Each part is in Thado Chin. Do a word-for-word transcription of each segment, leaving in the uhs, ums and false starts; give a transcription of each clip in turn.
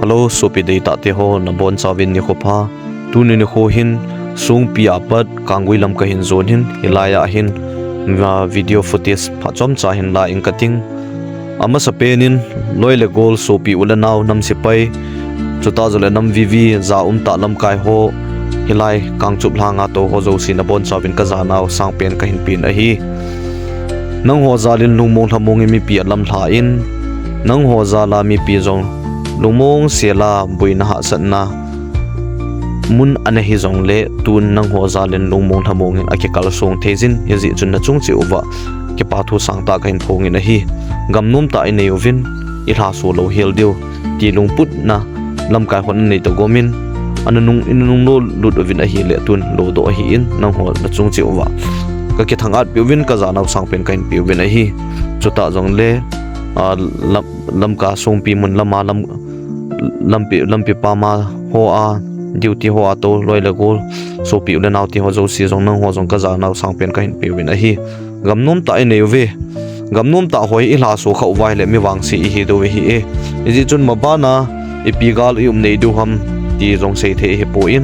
Hello, sopi deitah te ho, nabonchauvin nikho pha. Tuni nikho hin, Songpi apat, Kanggui lam kahin jon hin, hilai a hin, ah, video footage phachomcha hin la ing kating. Amasapen in, loi le gol, sopi u le nao, nam sepai, chuti jou le nam vivi, ja umtah lamkai ho, hilai, Kangchup lhanga tou ho jouse nabonchauvin kajanau sangpen kahin pen ahi. Nangho jal in lungmong lhamong in mipi alamlha in, nangho jal a mipi jong lungmong sel a boina hahsatna mun ana hi jongle tun nangho jal in lungmong lhamong in akikalsong thei jin, hijeh chun nachung cheh uva kipa thu sangtah kahin phong in ahi. Gam nomtah inei uvin, ilhaso lou hel diu ti lungputna lamkai hon anei toh gom in, ana nung, ina nung lo lut uvin ahile tun lodoh ahi in, nangho nachung cheh uva kakithang-at peh uvin kajanau sangpen kahin pe uvin ahi. Chuti jongle, ah, lam, lamkai Songpi mun lama lam, lampi, lampi pama ho a, duty ho a tou, loi le gol, sopi u le nao te ho jouse jong nangho jong kajanau sangpen kahin pe uvin ahi. Gam nomtah inei uve. Gam nomtah ho hi ilhaso kha uva ahile mi vangse ihi diu ahi e. Hijeh chun mabana ipi gal i um nei diu ham ti jong seithei ahipoi.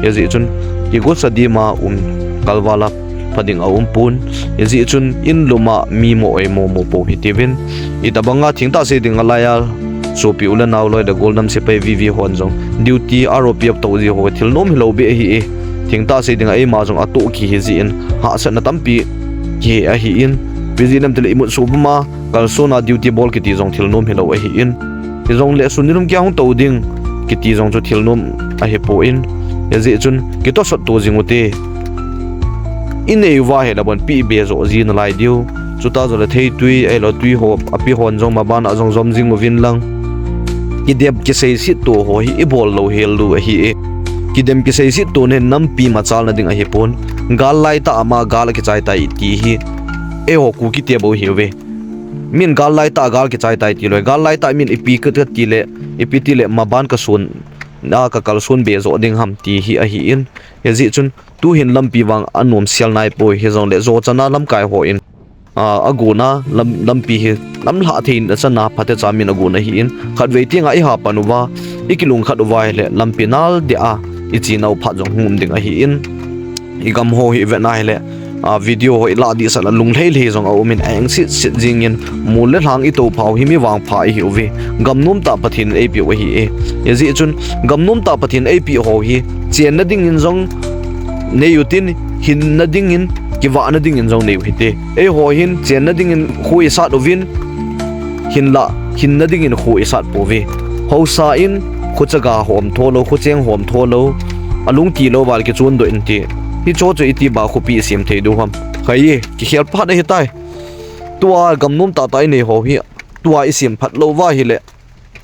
Hijeh chun kigosa dima um kalval a pha ding aumpon. Hijeh chun in lum a mi mo ei mo mo pou hitiuvin. Itobanga thengtah sei dinga laiya sopi u le nao loi le gol nam sepai vivi hon jong duty R O P F tou ji ho thil nom hilou beh ahi e. Thengtah sei dinga eima jong atoh kihi jeh in hahsatna tampi kihe ahi in. Ipi jeh inem itile imut suh puma kalsona duty bol kiti jong thil nom hilou ahi in. Hijongle sun nilum kia hung tou ding kiti jong chu thil nom ahipon. Hijeh chun kitosot to jing ute. Inei uva ahile bon pi ibe jo ji nalai diu. Chuti jou le theitwi, ahilou twi ho, api hon jong mabana jong jom jing uvin lang. Kidem kiseiset to ho hi ibol lou hel diu ahi e. Kidem kiseiset to nen nampi machalna ding ahipon. Gal laitah a ama gal akichai tai ti hi eiho Kuki te bou ahiuve. Min gal laitah a gal kichai tai tilou, gal laitah a min ipi kati le, ipi tile maban kasun, a kakalson be jo ding ham ti hi ahi in. Hijeh chun tuhin lampi vang anom sel naipoi, hijongle jo chana lamkai hon, a, agona lam, lampi hi lamlhah theina chana phatecha min agon ahi in. Khatvei tenga ihapan uva, ikilungkhat uva ahile lampi nal deh a ichenau phat jong hung um ding ahi in. Igam ho hi ivet na ahile, a, video ho ilah dehset le lunglhai lhai jong aum in, aeng set set jing in, mol le lhang itoupha u hi mi vangpha ihiuve. Gam nomtah Pathen in eipeh u ahi e. Hijeh chun gam nomtah Pathen in eipeh ho hi chenna dingin jong nei utin, hinna dingin, kivahna dingin jong nei u hite. Eiho hin chenna dingin kho isat uvin, hinla hinna dingin kho isat pouve. Haosa in khochaga hom tho lou, khocheng hom tho lou, alung tilou val kichon doh inte. Hicheho chu itiba khopi isem thei diu ham. Khai e, kikhel phat ahitai. Tua gam nomtah tah inei ho hi, tua isem phat lou uva ahile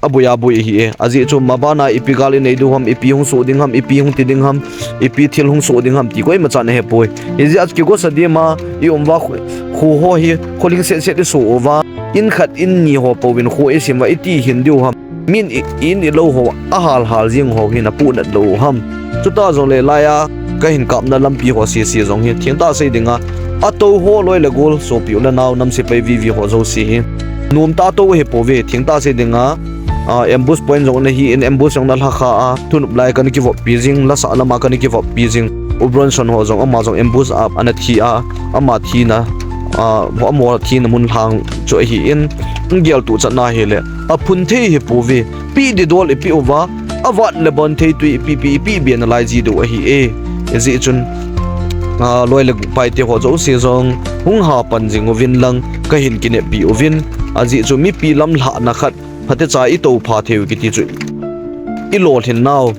aboi aboi ahi e. Ajeh chu mabana ipi gal inei diu ham, ipi hung soh ding ham, ipi hung ti ding ham, ipi thil hung soh ding ham ti koimachan ahepoi. Hijeh a chu kigosa dima ium uva, kho, kho ho hi kholhing set set iso uva, in khat in ni ho pouvin kho isem uva iti hin diu ham. Min i, in ilou ho ahal hal jing ho hi napuhnat lou u ham. Chuti jongle laiya kahin kapna lampi ho sese jong hi thengtah sei dinga, atou ho loi le gol sopi u le nao nam sepai vivi ho jouse hi nomtah tou ahipouve, thengtah sei dinga, a, ambush point jong ana hi in, ambush jong ana lhakha a, thunop lai kana kivoppi jing, lasah lama kana kivoppi jing. U Bronson ho jong ama jong ambush a ana thi a, ama thina, a, amaho thina mun lhang chu ahi in, geltoh chatna hile aphun thei ahipouve. Peh didol ipeh uva, avat le bon theitwi ipi pi ipeh be nalai ji diu ahi e. Hijeh chun, a, loi le paite ho jouse jong hung hapan jing uvin lang kahin kineppi uvin. Ajeh chu mipi lamlhahna khat phatecha itoupha thei u kiti chu ilolhin nau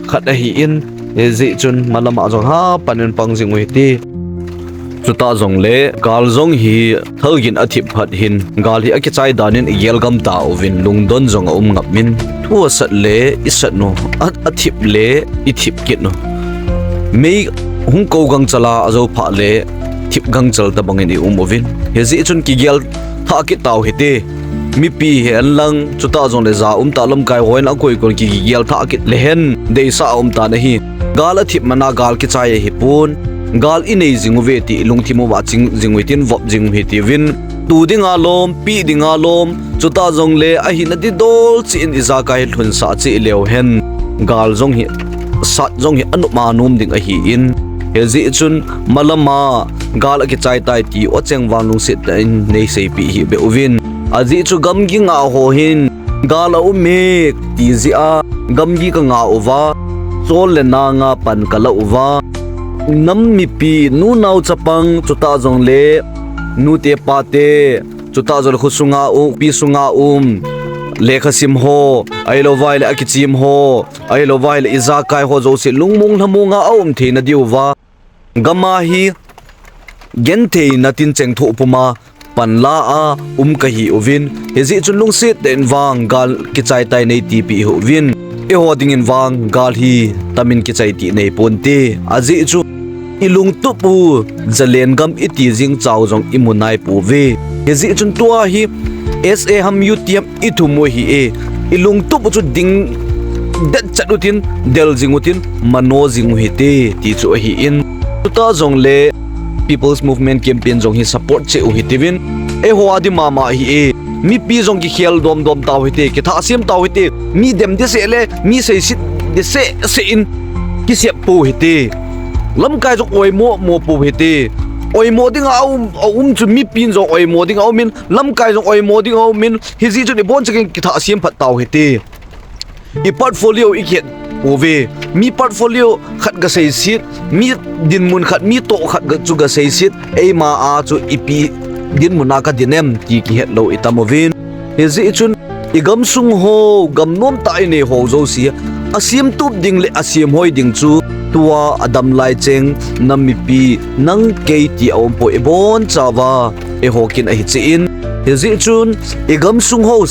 khat ahi in, hijeh chun malama jong hapan in pang jing u hite. Chuti jongle gal jong hi thalgin athip phat hin, gal hi akichai dan in igel gam tauvin, lungdon jong aum ngap in, thu asat le isat u, a, athip le ithip kit u. Mei hung kou gangchal a ajou phat le thip gangchal tobang in ium uvin. Hijeh chun kigel thah kit tau hite. Mipi hen lang, chuti jongle ja umtah lamkai hon akoi kon kigel thah kit lehen deisah aum tan ahi. Gal athip man a gal kichai ahipon. Gal inei jing uve ti ilungthim uva ching jing u hitin vop jing u hitiuvin. Tu dinga lom, pi dinga lom, chuta jongle ahina didol cheh in ijakai lhunsah cheh leu hen, gal jong hi, sat jong hi anop a nom ding ahin. Hijeh chun malama gal akichai tai ti o cheng vang lungset tah in neiseipeh hih beh uvin. Ajeh chu gamgi ngah ho hin gal aum e ti jeh a gamgi kangah uva, chol le nanga pan kalah uva, nam mipi, nu nao chapang, chuta jongle nute pate, chuta jongle khosunga um, pi sunga um, lekhasim ho, ahilouva ahile akichem ho, ahilouva ahile ijakai ho jouse lungmong lhamong a aum theina diuva, gam a hi gentheina tincheng thoh puma panla a um kahi uvin, hijeh chun lungset tah in vang gal kichai tai neitipeh hih uvin. Eiho dingin vang gal hi tamin kichai tih neiponte. Ajeh chu ilungtup u, zalen gam iti jing chau jong imu naipouve. Hijeh chun tua hi S A ham U T ham ithum u ahi e. Ilungtup u chu ding detchat utin, del jing utin, mano jing u hite, ti chu ahin. Chuta jongle People's Movement Campaign jong hi support cheh u hitiuvin. Eiho a ding mama ahi e. Mipi jong kikhel domdom tau hite, kithahsem tau hite. Mi dem dehseh le mi seiset dehseh seh in kisep pou hite. Lamkai jong oimo mo pou hite. Oimo dinga aum, aum chu mipin jong oimo dinga aumin, lamkai jong oimo dinga aumin, hijeh chun ibonchauvin kithahsem phat tau hite. I portfolio ikihet pouve. Mi portfolio khat gaseiset, mi dinmun khat, mi toh khat chu gaseiset, eima a chu ipi dinmun a kadin em ti kihet lou itam uvin. Hijeh chun igamsung ho, gam nomtah inei ho jouse asemtup ding le asemhoi ding chu tua adam lai cheng nam mipi nang kei ti aumpoi, ibonchauva eiho kin ahi cheh in. Hijeh chun igamsung ho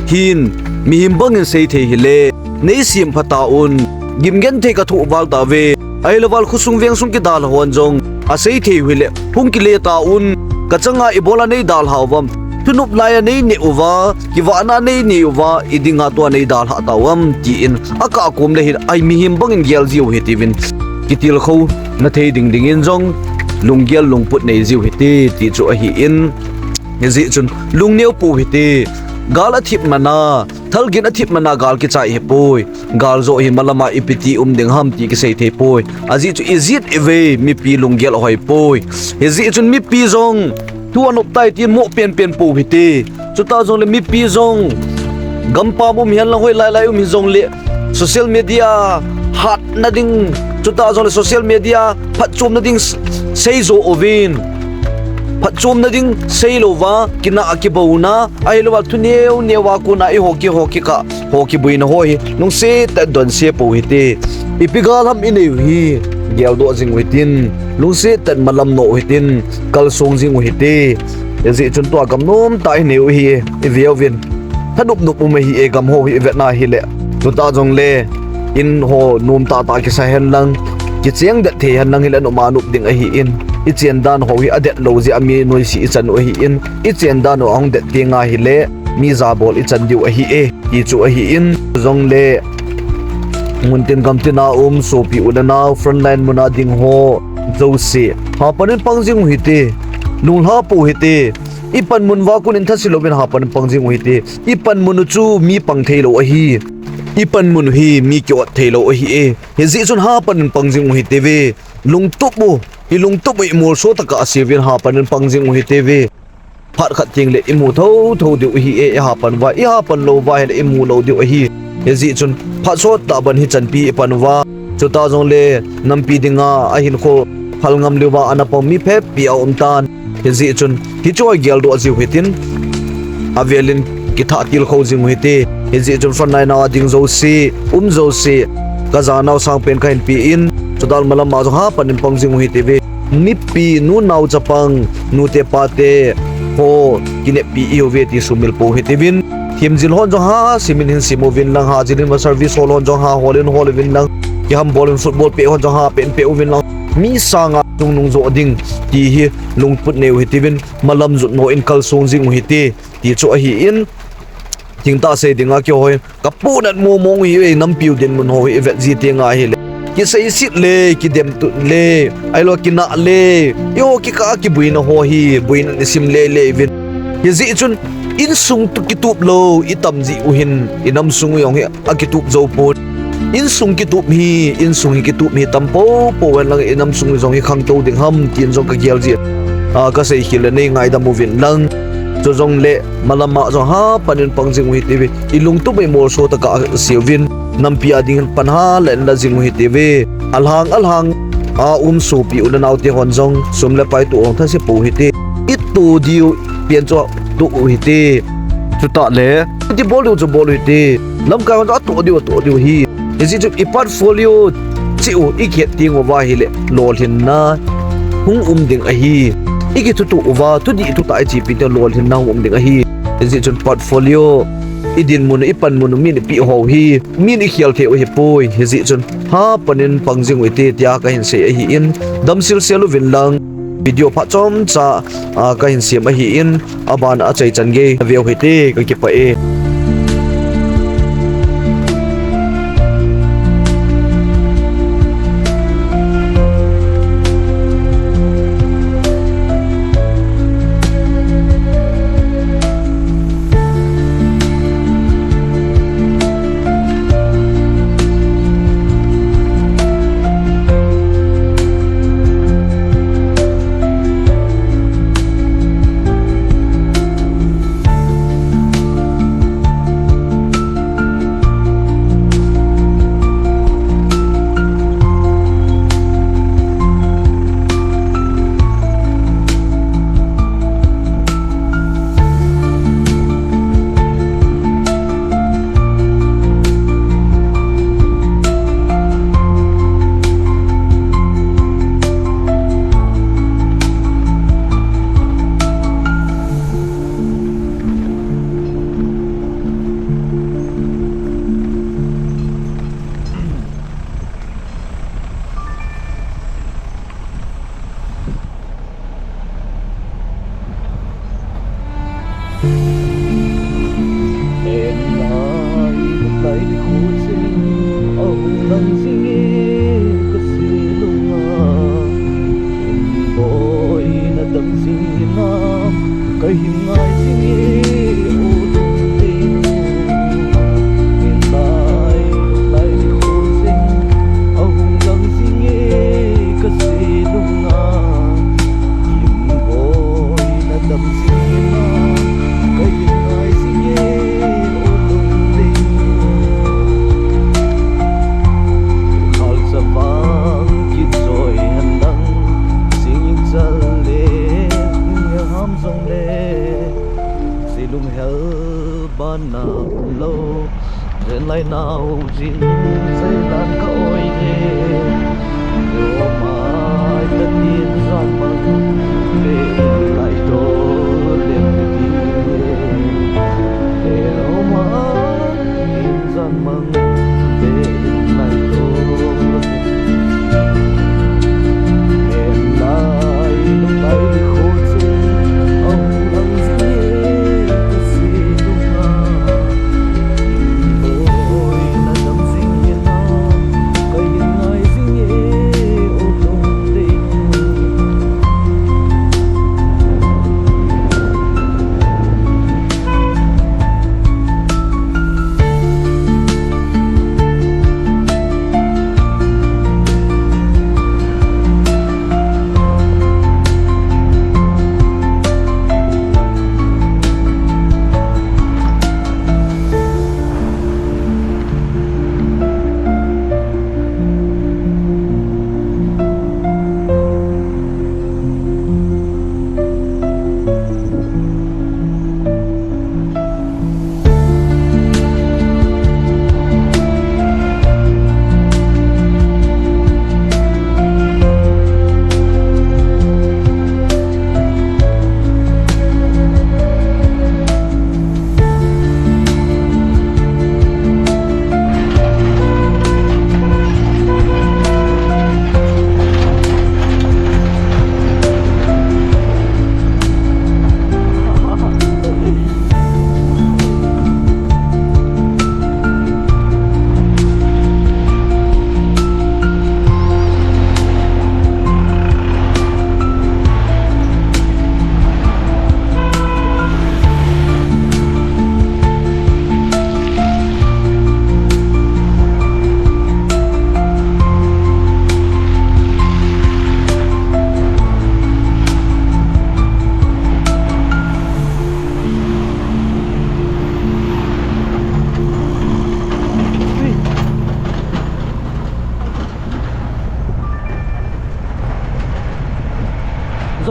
hin mihem bangin seithei hile neisem phatauvin, gimgenthei kathoh val tauve. Ahilouva khosung vengsung kidalha hon jong aseithei u hile hung kile tauvin, kachanga ibola neidalha uvam, thunop laiya neineh uva, kivahna neinei uva, idinga tua neidalhah tauvam tin akah kom le hin, ai mihem bangin gel jiu hitiuvin, kitilkhouna thei ding dingin jong lunggel lungput nei jiu hite ti chu ahin. Hijeh chun lungneo pou hite. Gal athip mana, thalgin athip mana gal kichai hipoi. Gal joh hi malama ipiti um ding ham ti kisei theipoi. Ajeh chu ijet ive, mipi lunggel ahoipoi. Hijeh chun mipi jong thu anop tai tin mo penpen pou hite. Chuta jongle mipi jong gampam um hihen lang, hoilai lai um hijongle social media hatna ding, chuta jongle social media phatchomna ding seijo uvin. Phatchomna ding seilouva, kinah kibouna, ahilouva thuneo neova kona eiho ki, ho kikah, ho kiboina ho hi lungset tah in donse pou hite. Ipi gal ham inei u hi geldoh jing u hitin, lungset tah in malam noh u hitin, kalsong jing u hite. Hijeh chun tua gam nomtah inei u hi iveuvin, thanop nop um ahi e, gam ho hi ivetna hile. Chuta jongle in ho nomtah tah kisa henlang, kicheng det thei henlang hile nop ma nop ding ahin, ichen dan ho hi adet lou jeh a mi noise ichan u ahin, ichen dan u ahung det tenga hile mi jabol ichan diu ahi e ti chu ahin. Jongle muntin gamtina um sopi u le nao, frontline muna ding ho jouse, hapan in pang jing u hite. Lunglha pou hite. Ipanmun uva kon in thase louvin hapan in pang jing u hite. Ipanmun u chu mi pang theilou ahi. Ipanmun u hi mi ki-ot theilou ahi e. Hijeh chun hapan in pang jing u hitiuve. Lungtup u, ilungtup u imolso tah a aseuvin hapan in pang jing u hitiuve. Phat khat tengle imu thotho diu ahi e, ihapan uva, ihapan louva hile imu lou diu ahi. Hijeh chun phat sottah ban hichanpi ipan uva, chuta jongle nampi dinga ahinkho phal ngam louva ana pang mi phabep aumtan. Hijeh chun hichu geldoh jiu hitin, avelin kithah tilkhou jing u hite. Hijeh chun frontline a ding jouse, um jouse, kajanau sangpen kahin pe in, chuta malam a jong hapan in pang jing u hitiuve. Mipi, nu nao chapang, nute pate ho kineppi ihiuve ti sumil pou hitiuvin. Themjil hon jong ha simin hin sim uvin lang, hajil in va service hol hon jong ha hol in hol uvin lang, kihambol in football peh hon jong ha peh in peh uvin lang, mi sanga chungnung jo ding ti hi lungput neiu hitiuvin, malam jot nou in kalsong jing u hite ti chu ahin. Thingtah sei dinga keiho hin kapohnat mong mong u hi, nampiu dinmun ho hi ivet ji tenga hile, kiseiset le, kidemtut le, ahilou kinah le, eiho kikah a kiboina ho hi boinan isim lele uvin. Hijeh chun insung kitup lou itam jeh u hin inam sung u jong hi akitup jou pon. Insung kitup hi, insung hi kitup hi tam popo hen lang inam sung u jong hi khangtou ding ham tin jong kagel jin. A, kasei khel le nei ngaidam uvin lang. Chujongle malama jong hapan in pang jing u hite ve. Ilungtup a imolso tah a kasei uvin. Nampi a ding hin pan hala in la jing u hite ve. Alhang, alhang a um sopi u le naote hon jong sum le pai toh hung thase pou hite. Ito diu pen chu toh u hite. Chutah le, iti bol diu chu bol u hite. Lamkai hon chu atoh diu, atoh diu hi. Hijeh chun i portfolio cheh u ikhet teng uva ahile lolhinna hung um ding ahi. Ikithutoh uva, thudih thutah ichepi teng lolhinna hung um ding ahi. Hijeh chun portfolio, idinmun u, ipanmun u, min ipeh ho hi, min ikhel thei u hipoi. Hijeh chun hapan in pang jing u hite tia kahin sei ahin, damselsel uvin lang. Video phat chomcha, a, kahin sem ahin, aban a achaichan gei nave u hite, kakipah e. Silung hel bana umlou, zenlai nau jin, zeilan ka oi e. Roma tatin zaman, le lai to le ti. Roma in zaman, le lai to.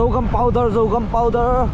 Zogam powder, Zogam powder.